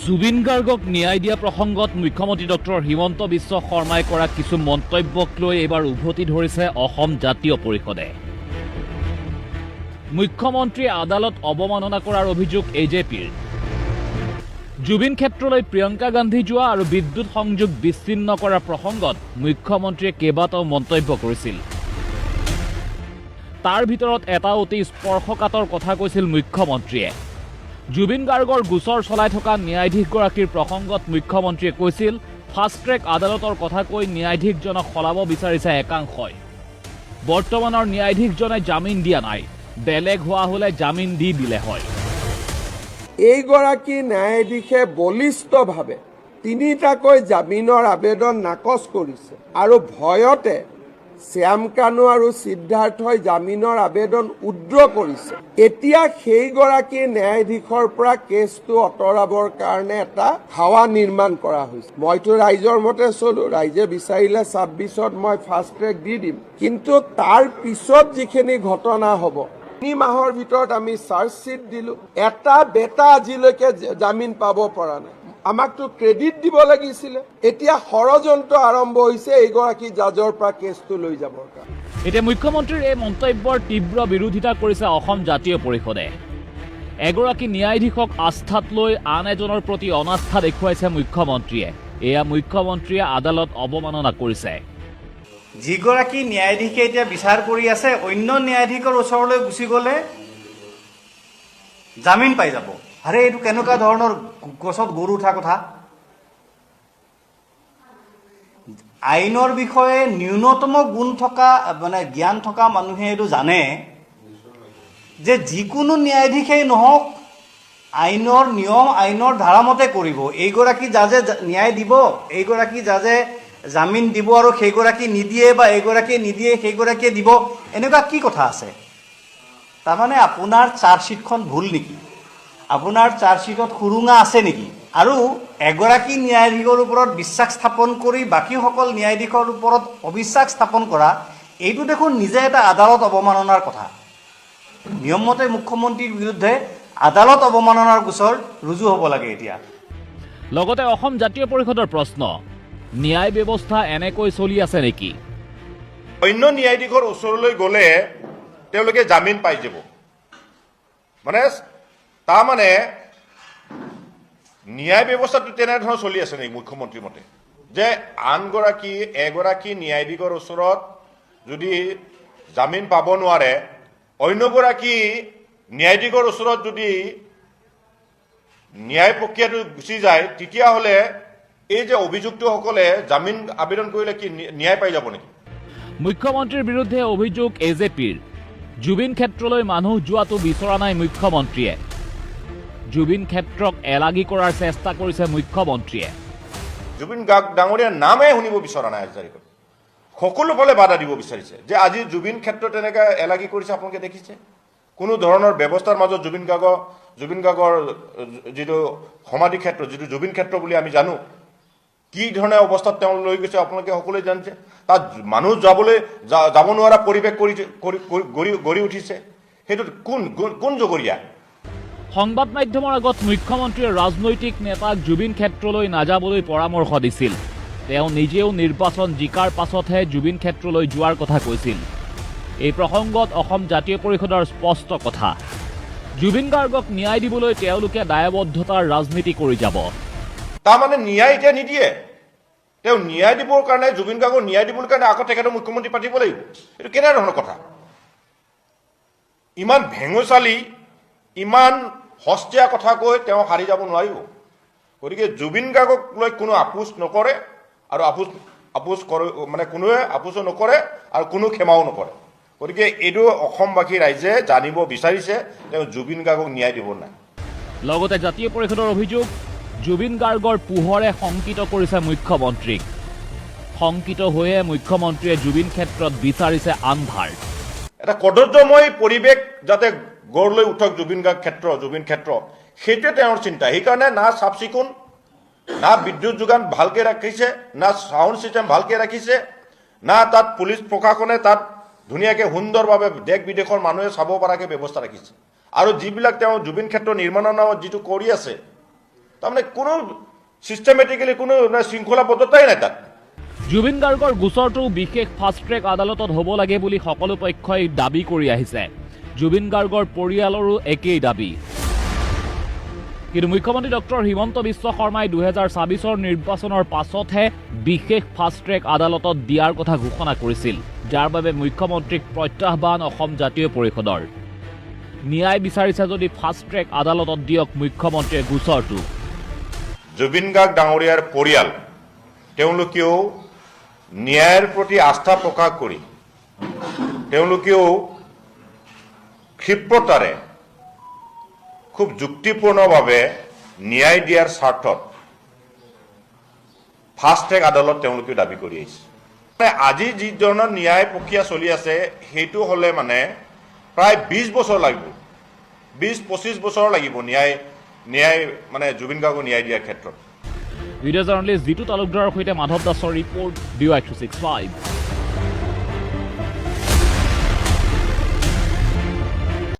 জুবিন গাৰ্গক ন্যায় দিয়া প্ৰসংগত মুখ্যমন্ত্ৰী ডক্টৰ হিমন্ত বিশ্ব শৰ্মাই কৰা কিছু মন্তব্যক লৈ এইবাৰ উভতি ধৰিছে অসম জাতীয় পৰিষদে। মুখ্যমন্ত্ৰীয়ে আদালত অৱমাননা কৰাৰ অভিযোগ এজেপিৰ। জুবিন ক্ষেত্ৰলৈ প্ৰিয়ংকা গান্ধী যোৱা আৰু বিদ্যুৎ সংযোগ বিচ্ছিন্ন কৰাৰ প্ৰসংগত মুখ্যমন্ত্ৰীয়ে কেইবাটাও মন্তব্য কৰিছিল। তাৰ ভিতৰত এটা অতি স্পৰ্শকাতৰ কথা কৈছিল মুখ্যমন্ত্ৰীয়ে। জুবিন গাৰ্গৰ গোচৰ চলাই থকা ন্যায়াধীশগৰাকীৰ প্ৰসংগত মুখ্যমন্ত্ৰীয়ে কৈছিল, ফাষ্ট ট্ৰেক আদালতৰ কথা কৈ ন্যায়াধীশজনক সলাব বিচাৰিছে একাংশই। বৰ্তমানৰ ন্যায়াধীশজনে জামিন দিয়া নাই, বেলেগ হোৱা হ'লে জামিন দি দিলে হয়। এইগৰাকী ন্যায়াধীশে বলিষ্ঠভাৱে তিনিটাকৈ জামিনৰ আবেদন নাকচ কৰিছে আৰু ভয়তে শ্যাম কানু আৰু সিদ্ধাৰ্থই জামিনৰ আবেদন উইড্ৰ কৰিছে। এতিয়া সেইগৰাকী ন্যায়াধীশৰ পৰা কেছটো আঁতৰাবৰ কাৰণে এটা হাৱা নিৰ্মাণ কৰা হৈছে। মইতো ৰাইজৰ মতে চলো। ৰাইজে বিচাৰিলে 26ত মই ফাষ্ট ট্ৰেক দি দিম। কিন্তু তাৰ পিছত যিখিনি ঘটনা হ'ব, 3 মাহৰ ভিতৰত আমি চাৰ্জশ্বিট দিলো, এটা বেটা আজিলৈকে জামিন পাব পৰা নাই। আমাকতো ক্ৰেডিট দিব লাগিছিলে। এতিয়া ষড়যন্ত্ৰ আৰম্ভ হৈছে এইগৰাকী জাজৰ পৰা কেছটো লৈ যাবৰ কাৰণে। এতিয়া মুখ্যমন্ত্ৰীৰ এই মন্তব্যৰ তীব্ৰ বিৰোধিতা কৰিছে অসম জাতীয় পৰিষদে। এগৰাকী ন্যায়াধীশক আস্থাত লৈ আন এজনৰ প্ৰতি অনাস্থা দেখুৱাইছে মুখ্যমন্ত্ৰীয়ে। এয়া মুখ্যমন্ত্ৰীয়ে আদালত অৱমাননা কৰিছে। যিগৰাকী ন্যায়াধীশে এতিয়া বিচাৰ কৰি আছে, অন্য ন্যায়াধীশৰ ওচৰলৈ গুচি গ'লে জামিন পাই যাব। আৰে, এইটো কেনেকুৱা ধৰণৰ গছত গৰু উঠা কথা? আইনৰ বিষয়ে ন্যূনতম গুণ থকা, মানে জ্ঞান থকা মানুহে এইটো জানে যে যিকোনো ন্যায়াধীশেই নহওক, আইনৰ নিয়ম আইনৰ ধাৰামতে কৰিব। এইগৰাকী জাজে ন্যায় দিব, এইগৰাকী জাজে জামিন দিব আৰু সেইগৰাকী নিদিয়ে বা এইগৰাকীয়ে নিদিয়ে, সেইগৰাকীয়ে দিব, এনেকুৱা কি কথা আছে? তাৰমানে আপোনাৰ চাৰ্জশ্বিটখন ভুল নেকি? আপোনাৰ চাৰ্জশ্বিটত সুৰুঙা আছে নেকি? আৰু এগৰাকী ন্যায়াধীশৰ ওপৰত বিশ্বাস স্থাপন কৰি বাকীসকল ন্যায়াধীশৰ ওপৰত অবিশ্বাস স্থাপন কৰা, এইটো দেখোন নিজে এটা আদালত অৱমাননাৰ কথা। নিয়মমতে মুখ্যমন্ত্ৰীৰ বিৰুদ্ধে আদালত অৱমাননাৰ গোচৰ ৰুজু হ'ব লাগে এতিয়া। লগতে অসম জাতীয় পৰিষদৰ প্ৰশ্ন, ন্যায় ব্যৱস্থা এনেকৈ চলি আছে নেকি? অন্য ন্যায়াধীশৰ ওচৰলৈ গ'লে তেওঁলোকে জামিন পাই যাব, মানে তাৰমানে ন্যায় ব্যৱস্থাটো তেনেধৰণৰ চলি আছে নেকি মুখ্যমন্ত্ৰীৰ মতে, যে আনগৰাকী এগৰাকী ন্যায়াধীশৰ ওচৰত যদি জামিন পাব নোৱাৰে, অন্যগৰাকী ন্যায়াধীশৰ ওচৰত যদি ন্যায় প্ৰক্ৰিয়াটো গুচি যায়, তেতিয়াহ'লে এই যে অভিযুক্তসকলে জামিন আবেদন কৰিলে কি ন্যায় পাই যাব নেকি? মুখ্যমন্ত্ৰীৰ বিৰুদ্ধে অভিযোগ এজেপিৰ। জুবিন ক্ষেত্ৰলৈ মানুহ যোৱাটো বিচৰা নাই মুখ্যমন্ত্ৰীয়ে। জুবিন ক্ষেত্ৰক এলাগী কৰাৰ চেষ্টা কৰিছে মুখ্যমন্ত্ৰীয়ে। জুবিন গাৰ্গ ডাঙৰীয়াৰ নামেই শুনিব বিচৰা নাই। আজি তাৰিখত সকলো ফালে বাধা দিব বিচাৰিছে যে আজি জুবিন ক্ষেত্ৰ তেনেকৈ এলাগী কৰিছে। আপোনালোকে দেখিছে, কোনো ধৰণৰ ব্যৱস্থাৰ মাজত জুবিন গাৰ্গৰ যিটো সমাধি ক্ষেত্ৰ, যিটো জুবিন ক্ষেত্ৰ বুলি আমি জানো, কি ধৰণে অৱস্থাত তেওঁ লৈ গৈছে, আপোনালোকে সকলোৱে জানিছে। তাত মানুহ যাব নোৱাৰা পৰিৱেশ কৰি গঢ়ি উঠিছে। সেইটোত কোন কোন কোন জগৰীয়া? সংবাদ মাধ্যমৰ আগত মুখ্যমন্ত্ৰীয়ে ৰাজনৈতিক নেতাক জুবিন ক্ষেত্ৰলৈ নাযাবলৈ পৰামৰ্শ দিছিল। তেওঁ নিজেও নিৰ্বাচন জিকাৰ পাছতহে জুবিন ক্ষেত্ৰলৈ যোৱাৰ কথা কৈছিল। এই প্ৰসংগত অসম জাতীয় পৰিষদৰ স্পষ্ট কথা, জুবিন গাৰ্গক ন্যায় দিবলৈ তেওঁলোকে দায়বদ্ধতাৰ ৰাজনীতি কৰি যাব। তাৰমানে ন্যায় এতিয়া নিদিয়ে তেওঁ। ন্যায় দিবৰ কাৰণে, জুবিন গাৰ্গক ন্যায় দিবৰ কাৰণে আকৌ তেখেতক মুখ্যমন্ত্ৰী পাতিব লাগিব, এইটো কেনেধৰণৰ কথা? ইমান ভেঙুচালি, ইমান সস্তীয়া কথা কৈ তেওঁ সাৰি যাব নোৱাৰিব। গতিকে জুবিন গাৰ্গক লৈ কোনো আপোচ নকৰে আৰু আপোচ আপোচ কৰে মানে কোনোৱে আপোচো নকৰে আৰু কোনো ক্ষমাও নকৰে। গতিকে এইটো অসমবাসী ৰাইজে জানিব বিচাৰিছে, তেওঁ জুবিন গাৰ্গক ন্যায় দিব নাই। লগতে জাতীয় পৰিষদৰ অভিযোগ, জুবিন গাৰ্গৰ পোহৰে শংকিত কৰিছে মুখ্যমন্ত্ৰীক। শংকিত হৈয়ে মুখ্যমন্ত্ৰীয়ে জুবিন ক্ষেত্ৰত বিচাৰিছে আন্ধাৰ। এটা কৰ্দযময় পৰিৱেশ যাতে গঢ় লৈ উঠক জুবিন গাৰ্গ ক্ষেত্ৰ, জুবিন ক্ষেত্ৰ, সেইটোৱে তেওঁৰ চিন্তা। সেইকাৰণে না চাফ চিকুণ, না বিদ্যুৎ যোগান ভালকে ৰাখিছে, না চাউণ্ড চিষ্টেম ভালকে ৰাখিছে, না তাত পুলিচ প্ৰশাসনে তাত ধুনীয়াকে সুন্দৰভাৱে দেশ বিদেশৰ মানুহে চাব পৰাকৈ ব্যৱস্থা ৰাখিছে। আৰু যিবিলাক তেওঁ জুবিন ক্ষেত্ৰ নিৰ্মাণৰ নামত যিটো কৰি আছে তাৰমানে কোনো চিষ্টেমেটিকেলি কোনো মানে শৃংখলাবদ্ধতাই নাই তাত। জুবিন গাৰ্গৰ গোচৰটো বিশেষ ফাষ্ট ট্ৰেক আদালতত হ'ব লাগে বুলি সকলো পক্ষই দাবী কৰি আহিছে। জুবিন গাৰ্গৰ পৰিয়ালৰো একেই দাবী। কিন্তু মুখ্যমন্ত্ৰী ডক্টৰ হিমন্ত বিশ্ব শৰ্মাই 2026ৰ নিৰ্বাচনৰ পাছতহে বিশেষ ফাষ্ট ট্ৰেক আদালতত দিয়াৰ কথা ঘোষণা কৰিছিল, যাৰ বাবে মুখ্যমন্ত্ৰীক প্ৰত্যাহ্বান অসম জাতীয় পৰিষদৰ। ন্যায় বিচাৰিছে যদি ফাষ্ট ট্ৰেক আদালতত দিয়ক মুখ্যমন্ত্ৰীয়ে গোচৰটো। জুবিন গাৰ্গ ডাঙৰীয়াৰ পৰিয়াল, তেওঁলোকেও ন্যায়ৰ প্ৰতি আস্থা প্ৰকাশ কৰি তেওঁলোকেও ক্ষিপ্ৰতাৰে খুব যুক্তিপূৰ্ণভাৱে ন্যায় দিয়াৰ স্বাৰ্থত ফাষ্ট ট্ৰেক আদালত তেওঁলোকেও দাবী কৰি আহিছে। মানে আজি যি ধৰণৰ ন্যায় প্ৰক্ৰিয়া চলি আছে, সেইটো হ'লে মানে প্ৰায় 20 বছৰ লাগিব, 20-25 বছৰ লাগিব ন্যায় ন্যায় মানে জুবিন গাৰ্গক ন্যায় দিয়াৰ ক্ষেত্ৰত। ভিডিঅ' জাৰ্নেলিষ্ট জিতু তালুকদাৰৰ সৈতে মাধৱ দাসৰ ৰিপৰ্ট, DY 365।